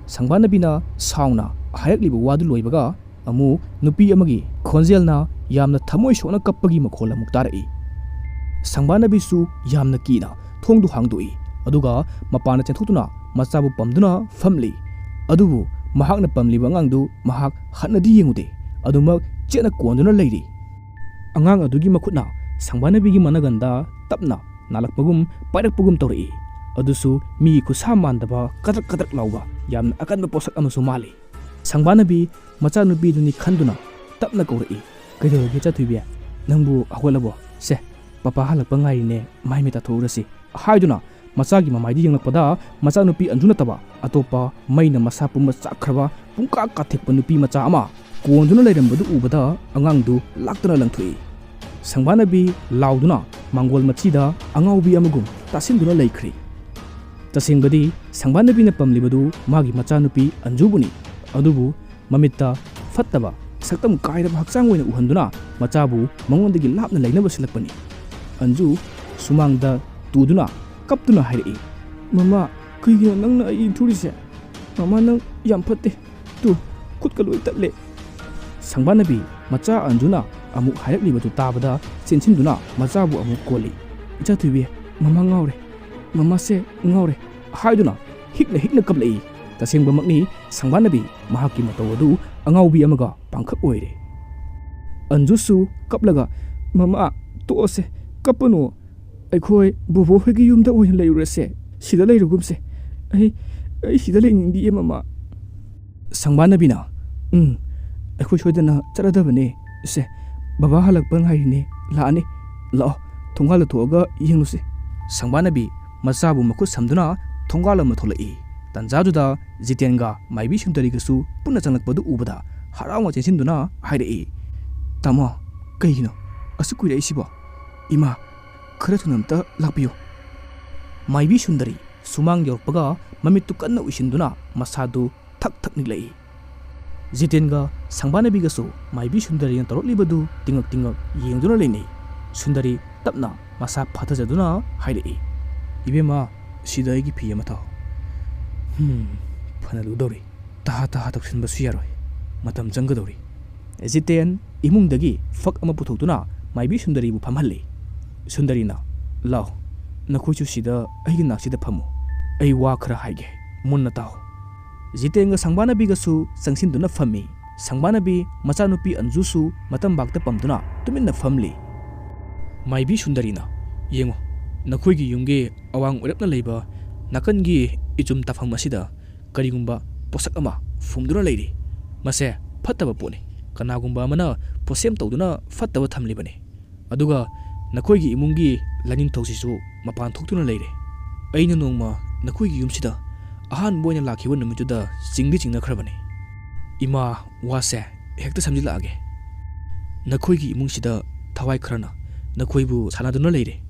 ꯁꯪꯕꯥꯅꯕꯤꯅ ꯁꯥꯎꯅ ꯍꯥꯏꯔꯛꯂꯤꯕ ꯋꯥꯗꯨ ꯂꯣꯏꯕꯒ ꯑꯃꯨꯛ ꯅꯨꯄꯤ ꯑꯃꯒꯤ ꯈꯣꯟꯖꯦꯜꯅ ꯌꯥꯝꯅ ꯊꯃꯣꯏ ꯁꯣꯛꯅ ꯀꯞꯄꯒꯤ ꯃꯈꯣꯜ ꯑꯃꯨꯛ ꯇꯥꯔꯛꯏ꯫ ꯁꯪꯕꯥꯅꯕꯤꯁꯨ ꯌꯥꯝꯅ ꯀꯤꯅ ꯊꯣꯡꯗꯨ ꯍꯥꯡꯗꯣꯛꯏ꯫ ꯑꯗꯨꯒ ꯃꯄꯥꯟꯗ ꯆꯦꯟꯊꯣꯛꯇꯨꯅ ꯃꯆꯥꯕꯨ ꯄꯝꯗꯨꯅ ꯐꯝꯂꯤ꯫ ꯑꯗꯨꯕꯨ ꯃꯍꯥꯛꯅ ꯄꯝꯂꯤꯕ ꯑꯉꯥꯡꯗꯨ ꯃꯍꯥꯛ ꯍꯟꯅꯗꯤ ꯌꯦꯡꯉꯨꯗꯦ꯫ ꯑꯗꯨꯃꯛ ꯆꯦꯠꯅ ꯀꯣꯟꯗꯨꯅ ꯂꯩꯔꯤ꯫ ꯑꯉꯥꯡ ꯑꯗꯨꯒꯤ ꯃꯈꯨꯠꯅ ꯁꯪꯕꯥꯅꯕꯤꯒꯤ ꯃꯅꯒꯟꯗ ꯇꯞꯅ ꯅꯥꯜꯂꯛꯄꯒꯨꯝ ꯄꯥꯏꯔꯛꯄꯒꯨꯝ ꯇꯧꯔꯛꯏ꯫ ꯑꯗꯨꯁꯨ ꯃꯤꯒꯤ ꯈꯨꯠꯁꯥ ꯃꯥꯟꯗꯕ ꯀꯗ꯭ꯔꯛ ꯀꯗ꯭ꯔꯛ ꯂꯥꯎꯕ ꯌꯥꯝꯅ ꯑꯀꯟꯕ ꯄꯣꯠꯁꯛ ꯑꯃꯁꯨ ꯃꯥꯜꯂꯤ꯫ ꯁꯪꯕꯥꯅꯕꯤ ꯃꯆꯥꯅꯨꯄꯤꯗꯨꯅꯤ ꯈꯟꯗꯨꯅ ꯇꯞꯅ ꯀꯧꯔꯛꯏ, "ꯀꯩꯗꯧꯔꯒꯦ ꯆꯥꯊꯣꯏꯕꯤ? ꯅꯪꯕꯨ ꯍꯧꯒꯠꯂꯕꯣ? ꯁꯦ, ꯄꯄꯥ ꯍꯜꯂꯛꯄ ꯉꯥꯏꯔꯤꯅꯦ, ꯃꯥꯏ ꯃꯤꯠ ꯇꯥꯊꯣꯛꯎꯔꯁꯤ" ꯍꯥꯏꯗꯨꯅ ꯃꯆꯥꯒꯤ ꯃꯃꯥꯏꯗ ꯌꯦꯡꯂꯛꯄꯗ ꯃꯆꯥꯅꯨꯄꯤ ꯑꯟꯖꯨ ꯅꯠꯇꯕ ꯑꯇꯣꯞꯄ ꯃꯩꯅ ꯃꯁꯥ ꯄꯨꯝꯕ ꯆꯥꯛꯈ꯭ꯔꯕ ꯄꯨꯡꯀꯥ ꯀꯥꯊꯦꯛꯄ ꯅꯨꯄꯤ ꯃꯆꯥ ꯑꯃ ꯀꯣꯟꯗꯨꯅ ꯂꯩꯔꯝꯕꯗꯨ ꯎꯕꯗ ꯑꯉꯥꯡꯗꯨ ꯂꯥꯛꯇꯅ ꯂꯪꯊꯣꯛꯏ꯫ ꯁꯪꯕꯥꯅꯕꯤ ꯂꯥꯎꯗꯨꯅ ꯃꯥꯡꯒꯣꯜ ꯃꯆꯤꯗ ꯑꯉꯥꯎꯕꯤ ꯑꯃꯒꯨꯝ ꯇꯥꯁꯤꯟꯗꯨꯅ ꯂꯩꯈ꯭ꯔꯦ꯫ ꯇꯁꯦꯡꯕꯗꯤ ꯁꯪꯕꯥꯅꯕꯤꯅ ꯄꯝꯂꯤꯕꯗꯨ ꯃꯥꯒꯤ ꯃꯆꯥꯅꯨꯄꯤ ꯑꯟꯖꯨꯕꯨꯅꯤ꯫ ꯑꯗꯨꯕꯨ ꯃꯃꯤꯠꯇ ꯐꯠꯇꯕ, ꯁꯛꯇꯝ ꯀꯥꯏꯔꯕ ꯍꯛꯆꯥꯡ ꯑꯣꯏꯅ ꯎꯍꯟꯗꯨꯅ ꯃꯆꯥꯕꯨ ꯃꯉꯣꯟꯗꯒꯤ ꯂꯥꯞꯅ ꯂꯩꯅꯕ ꯁꯤꯜꯂꯛꯄꯅꯤ꯫ ꯑꯟꯖꯨ ꯁꯨꯃꯥꯡꯗ ꯇꯨꯗꯨꯅ ꯀꯞꯇꯨꯅ ꯍꯥꯏꯔꯛꯏ, "ꯃꯃꯥ, ꯀꯩꯒꯤꯅꯣ ꯅꯪꯅ ꯑꯩ ꯏꯟꯊꯨꯔꯤꯁꯦ? ꯃꯃꯥ, ꯅꯪ ꯌꯥꯝ ꯐꯠꯇꯦ꯫ ꯇꯨ, ꯈꯨꯠꯀ ꯂꯣꯏ ꯇꯠꯂꯦ꯫" ꯁꯪꯕꯥꯅꯕꯤ ꯃꯆꯥ ꯑꯟꯖꯨꯅ ꯑꯃꯨꯛ ꯍꯥꯏꯔꯛꯂꯤꯕꯗꯨ ꯇꯥꯕꯗ ꯆꯦꯟꯁꯤꯟꯗꯨꯅ ꯃꯆꯥꯕꯨ ꯑꯃꯨꯛ ꯀꯣꯜꯂꯤ꯫ "ꯏꯆꯥ ꯊꯣꯏꯕꯤ, ꯃꯃꯥ ꯉꯥꯎꯔꯦ꯫ ꯃꯃꯥꯁꯦ ꯉꯥꯎꯔꯦ," ꯍꯥꯏꯗꯨꯅ ꯍꯤꯛꯅ ꯍꯤꯛꯅ ꯀꯞꯂꯛꯏ꯫ ꯇꯁꯦꯡꯕꯃꯛꯅꯤ, ꯁꯪꯕꯥꯅꯕꯤ ꯃꯍꯥꯛꯀꯤ ꯃꯇꯧ ꯑꯗꯨ ꯑꯉꯥꯎꯕꯤ ꯑꯃꯒ ꯄꯥꯡꯈꯛ ꯑꯣꯏꯔꯦ꯫ ꯑꯟꯖꯨꯁꯨ ꯀꯞꯂꯒ, "ꯃꯃꯥ, ꯇꯣꯛꯑꯁꯦ, ꯀꯞꯄꯅꯨ꯫ ꯑꯩꯈꯣꯏ ꯕꯣꯕꯣ ꯍꯣꯏꯒꯤ ꯌꯨꯝꯗ ꯑꯣꯏꯅ ꯂꯩꯔꯨꯔꯁꯦ꯫ ꯁꯤꯗ ꯂꯩꯔꯨꯒꯨꯝꯁꯦ꯫ ꯑꯩ, ꯑꯩ ꯁꯤꯗ ꯂꯩꯅꯤꯡꯗꯤꯌꯦ, ꯃꯃꯥ꯫" ꯁꯪꯕꯥꯅꯕꯤꯅ, "ꯎꯝ, ꯑꯩꯈꯣꯏ ꯁꯣꯏꯗꯅ ꯆꯠꯂꯗꯕꯅꯦ꯫ ꯁꯦ, ꯕꯕꯥ ꯍꯜꯂꯛꯄ ꯉꯥꯏꯔꯤꯅꯦ꯫ ꯂꯥꯛꯑꯅꯤ꯫ ꯂꯥꯛꯑꯣ, ꯊꯣꯡꯒꯥꯜꯗ ꯊꯣꯛꯑꯒ ꯌꯦꯡꯂꯨꯁꯦ꯫" ꯁꯪꯕꯥꯅꯕꯤ ꯃꯆꯥꯕꯨ ꯃꯈꯨꯠ ꯁꯝꯗꯨꯅ ꯊꯣꯡꯒꯥꯜ ꯑꯃ ꯊꯣꯛꯂꯛꯏ꯫ ꯇꯟꯖꯥꯗꯨꯗ ꯖꯤꯇꯦꯟꯒ ꯃꯥꯏꯕꯤ ꯁꯨꯟꯗꯔꯤꯒꯁꯨ ꯄꯨꯟꯅ ꯆꯪꯂꯛꯄꯗꯨ ꯎꯕꯗ ꯍꯔꯥꯎꯅ ꯆꯦꯟꯁꯤꯟꯗꯨꯅ ꯍꯥꯏꯔꯛꯏ, "ꯇꯥꯃꯣ, ꯀꯩꯒꯤꯅꯣ ꯑꯁꯨꯛ ꯀꯨꯏꯔꯛꯏꯁꯤꯕꯣ? ꯏꯃꯥ, ꯈꯔ ꯊꯨꯅ ꯑꯝꯇ ꯂꯥꯛꯄꯤꯌꯨ꯫" ꯃꯥꯏꯕꯤ ꯁꯨꯟꯗꯔꯤ ꯁꯨꯃꯥꯡ ꯌꯧꯔꯛꯄꯒ ꯃꯃꯤꯠꯇꯨ ꯀꯟꯅ ꯎꯏꯁꯤꯟꯗꯨꯅ ꯃꯁꯥꯗꯨ ꯊꯛ ꯊꯛ ꯅꯤꯛꯂꯛꯏ꯫ ꯖꯤꯇꯦꯟꯒ ꯁꯪꯕꯥꯅꯕꯤꯒꯁꯨ ꯃꯥꯏꯕꯤ ꯁꯨꯟꯗꯔꯤꯅ ꯇꯧꯔꯛꯂꯤꯕꯗꯨ ꯇꯤꯡꯉꯛ ꯇꯤꯡꯉꯛ ꯌꯦꯡꯗꯨꯅ ꯂꯩꯅꯩ꯫ ꯁꯨꯟꯗꯔꯤ ꯇꯞꯅ ꯃꯁꯥ ꯐꯥꯊꯖꯗꯨꯅ ꯍꯥꯏꯔꯛꯏ, "ꯏꯕꯦꯝꯃ, ꯁꯤꯗ ꯑꯩꯒꯤ ꯐꯤ ꯑꯃ ꯊꯥꯎ꯫ ꯍꯨꯝ, ꯐꯅ ꯂꯨꯗꯧꯔꯤ꯫ ꯇꯍꯥ ꯇꯍꯥ ꯇꯧꯁꯤꯟꯕꯁꯨ ꯌꯥꯔꯣꯏ꯫ ꯃꯇꯝ ꯆꯪꯒꯗꯧꯔꯤ꯫" ꯖꯤꯇꯦꯟ ꯏꯃꯨꯡꯗꯒꯤ ꯐꯛ ꯑꯃ ꯄꯨꯊꯣꯛꯇꯨꯅ ꯃꯥꯏꯕꯤ ꯁꯨꯟꯗꯔꯤꯕꯨ ꯐꯝꯍꯜꯂꯤ꯫ ꯁꯨꯟꯗꯔꯤꯅ, "ꯂꯥꯎ, ꯅꯈꯣꯏꯁꯨ ꯁꯤꯗ ꯑꯩꯒꯤ ꯅꯥꯛꯁꯤꯗ ꯐꯝꯃꯨ꯫ ꯑꯩ ꯋꯥ ꯈꯔ ꯍꯥꯏꯒꯦ꯫ ꯃꯨꯟꯅ ꯇꯥꯎ꯫" ꯖꯤꯇꯦꯟꯒ ꯁꯪꯕꯥꯅꯕꯤꯒꯁꯨ ꯆꯪꯁꯤꯟꯗꯨꯅ ꯐꯝꯃꯤ꯫ ꯁꯪꯕꯥꯅꯕꯤ ꯃꯆꯥꯅꯨꯄꯤ ꯑꯟꯖꯨꯁꯨ ꯃꯇꯝꯕꯥꯛꯇ ꯄꯝꯗꯨꯅ ꯇꯨꯃꯤꯟꯅ ꯐꯝꯂꯤ꯫ ꯃꯥꯏꯕꯤ ꯁꯨꯟꯗꯔꯤꯅ, "ꯌꯦꯡꯉꯨ, ꯅꯈꯣꯏꯒꯤ ꯌꯨꯝꯒꯤ ꯑꯋꯥꯡ ꯑꯣꯏꯔꯞꯅ ꯂꯩꯕ ꯅꯥꯀꯟꯒꯤ ꯏꯆꯨꯝ ꯇꯥꯐꯝ ꯑꯁꯤꯗ ꯀꯔꯤꯒꯨꯝꯕ ꯄꯣꯠꯁꯛ ꯑꯃ ꯐꯨꯝꯗꯨꯅ ꯂꯩꯔꯤ꯫ ꯃꯁꯦ ꯐꯠꯇꯕ ꯄꯣꯠꯅꯤ꯫ ꯀꯅꯥꯒꯨꯝꯕ ꯑꯃꯅ ꯄꯣꯠꯁꯦꯝ ꯇꯧꯗꯨꯅ ꯐꯠꯇꯕ ꯊꯝꯂꯤꯕꯅꯤ꯫ ꯑꯗꯨꯒ ꯅꯈꯣꯏꯒꯤ ꯏꯃꯨꯡꯒꯤ ꯂꯥꯏꯅꯤꯡꯊꯧꯁꯤꯁꯨ ꯃꯄꯥꯟ ꯊꯣꯛꯇꯨꯅ ꯂꯩꯔꯦ꯫ ꯑꯩꯅ ꯅꯣꯡꯃ ꯅꯈꯣꯏꯒꯤ ꯌꯨꯝꯁꯤꯗ ꯑꯍꯥꯟꯕ ꯑꯣꯏꯅ ꯂꯥꯛꯈꯤꯕ ꯅꯨꯃꯤꯠꯇꯨꯗ ꯆꯤꯡꯗꯤ ꯆꯤꯡꯅꯈ꯭ꯔꯕꯅꯤ꯫ ꯏꯃꯥ, ꯋꯥꯁꯦ ꯍꯦꯛꯇ ꯁꯝꯖꯤꯜꯂꯛꯑꯒꯦ꯫ ꯅꯈꯣꯏꯒꯤ ꯏꯃꯨꯡꯁꯤꯗ ꯊꯋꯥꯏ ꯈꯔꯅ ꯅꯈꯣꯏꯕꯨ ꯁꯥꯟꯅꯗꯨꯅ ꯂꯩꯔꯦ꯫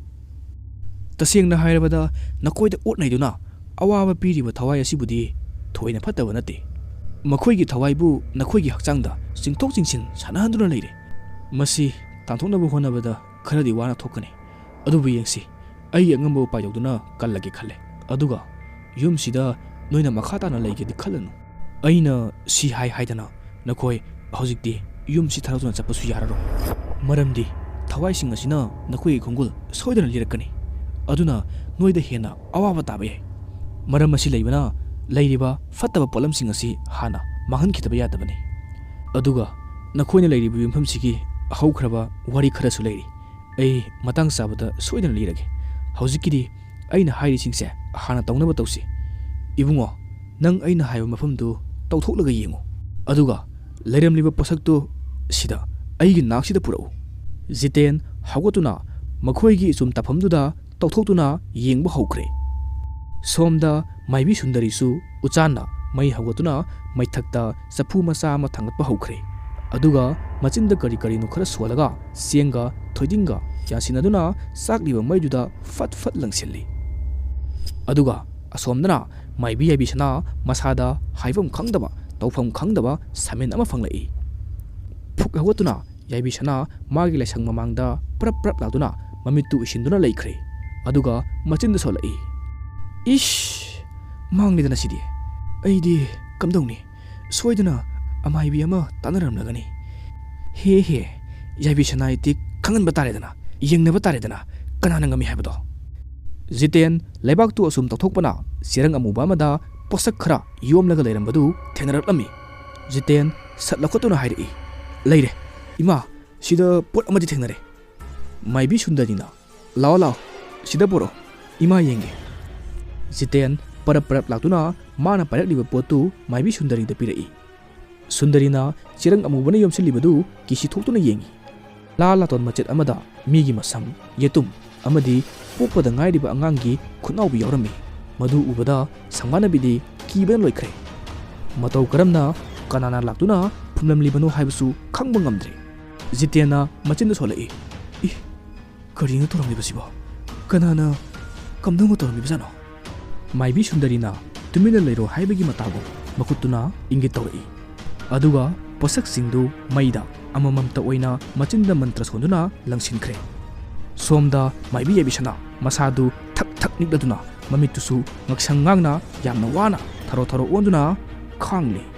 ꯇꯁꯦꯡꯅ ꯍꯥꯏꯔꯕꯗ, ꯅꯈꯣꯏꯗ ꯑꯣꯠ ꯅꯩꯗꯨꯅ ꯑꯋꯥꯕ ꯄꯤꯔꯤꯕ ꯊꯋꯥꯏ ꯑꯁꯤꯕꯨꯗꯤ ꯊꯣꯏꯅ ꯐꯠꯇꯕ ꯅꯠꯇꯦ꯫ ꯃꯈꯣꯏꯒꯤ ꯊꯋꯥꯏꯕꯨ ꯅꯈꯣꯏꯒꯤ ꯍꯛꯆꯥꯡꯗ ꯆꯤꯡꯊꯣꯛ ꯆꯤꯡꯁꯤꯟ ꯁꯥꯟꯅꯍꯟꯗꯨꯅ ꯂꯩꯔꯦ꯫ ꯃꯁꯤ ꯇꯥꯟꯊꯣꯛꯅꯕ ꯍꯣꯠꯅꯕꯗ ꯈꯔꯗꯤ ꯋꯥꯅ ꯊꯣꯛꯀꯅꯤ, ꯑꯗꯨꯕꯨ ꯌꯦꯡꯁꯤ, ꯑꯩꯒꯤ ꯑꯉꯝꯕ ꯎꯄꯥꯏ ꯇꯧꯗꯨꯅ ꯀꯜꯂꯒꯦ ꯈꯜꯂꯦ꯫ ꯑꯗꯨꯒ ꯌꯨꯝꯁꯤꯗ ꯅꯣꯏꯅ ꯃꯈꯥ ꯇꯥꯅ ꯂꯩꯒꯦꯗꯤ ꯈꯜꯂꯅꯨ꯫ ꯑꯩꯅ ꯁꯤ ꯍꯥꯏ ꯍꯥꯏꯗꯅ ꯅꯈꯣꯏ ꯍꯧꯖꯤꯛꯇꯤ ꯌꯨꯝꯁꯤ ꯊꯥꯗꯣꯛꯇꯨꯅ ꯆꯠꯄꯁꯨ ꯌꯥꯔꯔꯣꯏ꯫ ꯃꯔꯝꯗꯤ ꯊꯋꯥꯏꯁꯤꯡ ꯑꯁꯤꯅ ꯅꯈꯣꯏꯒꯤ ꯈꯣꯡꯒꯨꯜ ꯁꯣꯏꯗꯅ ꯂꯤꯔꯛꯀꯅꯤ꯫ ꯑꯗꯨꯅ ꯅꯣꯏꯗ ꯍꯦꯟꯅ ꯑꯋꯥꯕ ꯇꯥꯕ ꯌꯥꯏ꯫ ꯃꯔꯝ ꯑꯁꯤ ꯂꯩꯕꯅ ꯂꯩꯔꯤꯕ ꯐꯠꯇꯕ ꯄꯣꯠꯂꯝꯁꯤꯡ ꯑꯁꯤ ꯍꯥꯟꯅ ꯃꯥꯡꯍꯟꯈꯤꯗꯕ ꯌꯥꯗꯕꯅꯤ꯫ ꯑꯗꯨꯒ ꯅꯈꯣꯏꯅ ꯂꯩꯔꯤꯕ ꯌꯨꯝꯐꯝꯁꯤꯒꯤ ꯍꯧꯈ꯭ꯔꯕ ꯋꯥꯔꯤ ꯈꯔꯁꯨ ꯂꯩꯔꯤ꯫ ꯑꯩ ꯃꯇꯥꯡ ꯆꯥꯕꯗ ꯁꯣꯏꯗꯅ ꯂꯤꯔꯒꯦ꯫ ꯍꯧꯖꯤꯛꯀꯤꯗꯤ ꯑꯩꯅ ꯍꯥꯏꯔꯤꯁꯤꯡꯁꯦ ꯍꯥꯟꯅ ꯇꯧꯅꯕ ꯇꯧꯁꯤ꯫ ꯏꯕꯨꯡꯉꯣ, ꯅꯪ ꯑꯩꯅ ꯍꯥꯏꯕ ꯃꯐꯝꯗꯨ ꯇꯧꯊꯣꯛꯂꯒ ꯌꯦꯡꯉꯨ꯫ ꯑꯗꯨꯒ ꯂꯩꯔꯝꯂꯤꯕ ꯄꯣꯠꯁꯛꯇꯨ ꯁꯤꯗ ꯑꯩꯒꯤ ꯅꯥꯛꯁꯤꯗ ꯄꯨꯔꯛꯎ꯫ ꯖꯤꯇꯦꯟ ꯍꯧꯒꯠꯇꯨꯅ ꯃꯈꯣꯏꯒꯤ ꯏꯆꯨꯝ ꯇꯥꯐꯝꯗꯨꯗ ꯇꯧꯊꯣꯛꯇꯨꯅ ꯌꯦꯡꯕ ꯍꯧꯈ꯭ꯔꯦ꯫ ꯁꯣꯝꯗ ꯃꯥꯏꯕꯤ ꯁꯨꯟꯗꯔꯤꯁꯨ ꯎꯆꯥꯟꯅ ꯃꯩ ꯍꯧꯒꯠꯇꯨꯅ ꯃꯩꯊꯛꯇ ꯆꯐꯨ ꯃꯆꯥ ꯑꯃ ꯊꯥꯡꯒꯠꯄ ꯍꯧꯈ꯭ꯔꯦ꯫ ꯑꯗꯨꯒ ꯃꯆꯤꯟꯗ ꯀꯔꯤ ꯀꯔꯤꯅꯣ ꯈꯔ ꯁꯣꯜꯂꯒ ꯆꯦꯡꯒ ꯊꯣꯏꯗꯤꯡꯒ ꯌꯥꯟꯁꯤꯟꯅꯗꯨꯅ ꯆꯥꯛꯂꯤꯕ ꯃꯩꯗꯨꯗ ꯐꯠ ꯐꯠ ꯂꯪꯁꯤꯜꯂꯤ꯫ ꯑꯗꯨꯒ ꯑꯁꯣꯝꯗꯅ ꯃꯥꯏꯕꯤ ꯌꯥꯏꯕꯤꯁꯅꯥ ꯃꯁꯥꯗ ꯍꯥꯏꯐꯝ ꯈꯪꯗꯕ, ꯇꯧꯐꯝ ꯈꯪꯗꯕ ꯁꯥꯃꯦꯟ ꯑꯃ ꯐꯪꯂꯛꯏ꯫ ꯐꯨꯛ ꯍꯧꯒꯠꯇꯨꯅ ꯌꯥꯏꯕꯤꯁꯅꯥ ꯃꯥꯒꯤ ꯂꯥꯏꯁꯪ ꯃꯃꯥꯡꯗ ꯄ꯭ꯔꯞ ꯄ꯭ꯔꯞ ꯂꯥꯎꯗꯨꯅ ꯃꯃꯤꯠꯇꯨ ꯎꯏꯁꯤꯟꯗꯨꯅ ꯂꯩꯈ꯭ꯔꯦ꯫ ꯑꯗꯨꯒ ꯃꯆꯤꯟꯗ ꯁꯣꯜꯂꯛꯏ, "ꯏꯁ! ꯃꯥꯡꯂꯦꯗꯅ ꯁꯤꯗꯤ꯫ ꯑꯩꯗꯤ ꯀꯝꯗꯧꯅꯤ? ꯁꯣꯏꯗꯅ ꯑꯃꯥꯏꯕꯤ ꯑꯃ ꯇꯥꯟꯅꯔꯝꯂꯒꯅꯤ꯫ ꯍꯦ ꯍꯦ, ꯌꯥꯏꯕꯤꯁꯅꯥ ꯏꯇꯤꯛ ꯈꯪꯍꯟꯕ ꯇꯥꯔꯦꯗꯅ, ꯌꯦꯡꯅꯕ ꯇꯥꯔꯦꯗꯅ, ꯀꯅꯥꯅ ꯉꯝꯃꯤ ꯍꯥꯏꯕꯗꯣ?" ꯖꯤꯇꯦꯟ ꯂꯩꯕꯥꯛꯇꯨ ꯑꯁꯨꯝ ꯇꯧꯊꯣꯛꯄꯅ ꯆꯦꯔꯪ ꯑꯃꯨꯕ ꯑꯃꯗ ꯄꯣꯠꯁꯛ ꯈꯔ ꯌꯣꯝꯂꯒ ꯂꯩꯔꯝꯕꯗꯨ ꯊꯦꯡꯅꯔꯛꯂꯝꯃꯤ꯫ ꯖꯤꯇꯦꯟ ꯁꯠ ꯂꯧꯈꯠꯇꯨꯅ ꯍꯥꯏꯔꯛꯏ, "ꯂꯩꯔꯦ꯫ ꯏꯃꯥ, ꯁꯤꯗ ꯄꯣꯠ ꯑꯃꯗꯤ ꯊꯦꯡꯅꯔꯦ꯫" ꯃꯥꯏꯕꯤ ꯁꯨꯟꯗꯔꯤꯅ, "ꯂꯥꯛꯑꯣ, ꯂꯥꯛꯑꯣ, ꯁꯤꯗ ꯄꯨꯔꯛꯑꯣ, ꯏꯃꯥ ꯌꯦꯡꯒꯦ꯫" ꯖꯤꯇꯦꯟ ꯄꯔꯞ ꯄꯔꯞ ꯂꯥꯛꯇꯨꯅ ꯃꯥꯅ ꯄꯥꯏꯔꯛꯂꯤꯕ ꯄꯣꯠꯇꯨ ꯃꯥꯏꯕꯤ ꯁꯨꯟꯗꯔꯤꯗ ꯄꯤꯔꯛꯏ꯫ ꯁꯨꯟꯗꯔꯤꯅ ꯆꯦꯔꯪ ꯑꯃꯨꯕꯅ ꯌꯣꯝꯁꯤꯜꯂꯤꯕꯗꯨ ꯀꯤꯁꯤ ꯊꯣꯛꯇꯨꯅ ꯌꯦꯡꯏ꯫ ꯂꯥ ꯂꯥꯇꯣꯟ ꯃꯆꯦꯠ ꯑꯃꯗ ꯃꯤꯒꯤ ꯃꯁꯝ, ꯌꯦꯇꯨꯝ ꯑꯃꯗꯤ ꯄꯣꯛꯄꯗ ꯉꯥꯏꯔꯤꯕ ꯑꯉꯥꯡꯒꯤ ꯈꯨꯠꯅꯥꯎꯕꯤ ꯌꯥꯎꯔꯝꯃꯤ꯫ ꯃꯗꯨ ꯎꯕꯗ ꯁꯪꯕꯥꯅꯕꯤꯗꯤ ꯀꯤꯕꯅ ꯂꯣꯏꯈ꯭ꯔꯦ꯫ ꯃꯇꯧ ꯀꯔꯝꯅ, ꯀꯅꯥꯅ ꯂꯥꯛꯇꯨꯅ ꯐꯨꯝꯂꯝꯂꯤꯕꯅꯣ ꯍꯥꯏꯕꯁꯨ ꯈꯪꯕ ꯉꯝꯗ꯭ꯔꯦ꯫ ꯖꯤꯇꯦꯟꯅ ꯃꯆꯤꯟꯗ ꯁꯣꯜꯂꯛꯏ꯫ "ꯏ, ꯀꯔꯤꯅꯣ ꯇꯧꯔꯝꯂꯤꯕꯁꯤꯕꯣ? ꯀꯅꯥꯅ ꯀꯝꯗꯧꯅ ꯇꯧꯔꯝꯂꯤꯕꯖꯥꯠꯅꯣ?" ꯃꯥꯏꯕꯤ ꯁꯨꯟꯗꯔꯤꯅ ꯇꯨꯃꯤꯟꯅ ꯂꯩꯔꯣ ꯍꯥꯏꯕꯒꯤ ꯃꯇꯥꯒꯨꯝ ꯃꯈꯨꯠꯇꯨꯅ ꯏꯪꯒꯤꯠ ꯇꯧꯔꯛꯏ꯫ ꯑꯗꯨꯒ ꯄꯣꯠꯁꯛꯁꯤꯡꯗꯨ ꯃꯩꯗ ꯑꯃꯃꯝꯇ ꯑꯣꯏꯅ ꯃꯆꯤꯟꯗ ꯃꯟꯇ꯭ꯔ ꯁꯣꯟꯗꯨꯅ ꯂꯪꯁꯤꯟꯈ꯭ꯔꯦ꯫ ꯁꯣꯝꯗ ꯃꯥꯏꯕꯤ ꯌꯥꯏꯕꯤꯁꯅꯥ ꯃꯁꯥꯗꯨ ꯊꯛ ꯊꯛ ꯅꯤꯛꯂꯗꯨꯅ ꯃꯃꯤꯠꯇꯨꯁꯨ ꯉꯛꯁꯪ ꯉꯥꯡꯅ ꯌꯥꯝꯅ ꯋꯥꯅ ꯊꯔꯣ ꯊꯔꯣ ꯑꯣꯟꯗꯨꯅ ꯈꯥꯡꯂꯤ꯫